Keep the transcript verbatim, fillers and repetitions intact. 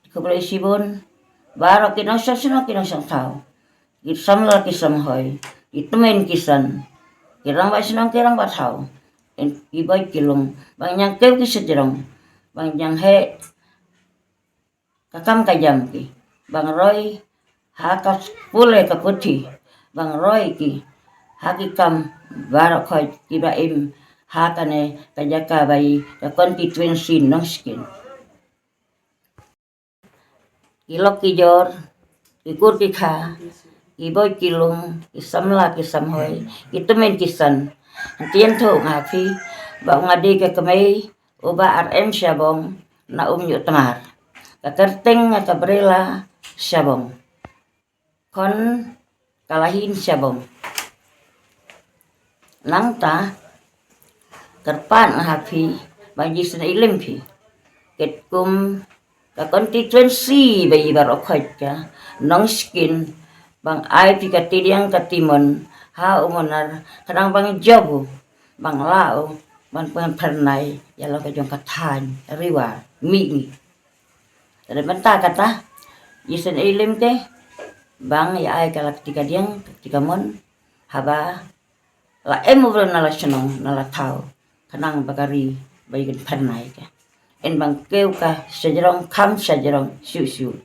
Khublei shibun baroh ki nongshong shnong ki nongshong thaw, ki samla ki samhoi, ki tymmen ki san, ki rangbah shnong ki rangbah thaw, ki boi ki lum, ban ñiangkiew ki shajrong, ban ñiangheh ka kam ka jam ki, ban roi ha ka pule ka puthi, ban roi ki ha ki kam baroh khoit kiba im ha kane ka jaka ba i ka constituency Nongskin. Ki lok ki jor, ki kur ki kha, ki boi ki lum, ki samla ki samhoi, ki tymmen ki san, hynrei to nga phi ba nga dei ka kmie u Bah R M Shabong na Umñiuhtmar, ka kyrteng nga ka Brela Shabong, khon ka Lahin Shabong. Nangta kyrpad nga ha phi ba jisna ilim phi, katkum ka constituency ba i baroh khoit ka Nongskin, ban ai phi ka tidiang ka timon ha u Monar, khnang ban jop u, ban lah u ban pynphyrnai ïa la ka jong ka thaiñ Riwa Mihngi. Te na bynta kata, jisna ilim te, ban ïa ai ka la kti ka diang ka kti ka mon, haba la em u briew na la shnong na la thaw, khnang ba ka ri ba i kan phyrnai ka. Yn ban kiew ka shajrong kham shajrong shuh shuh.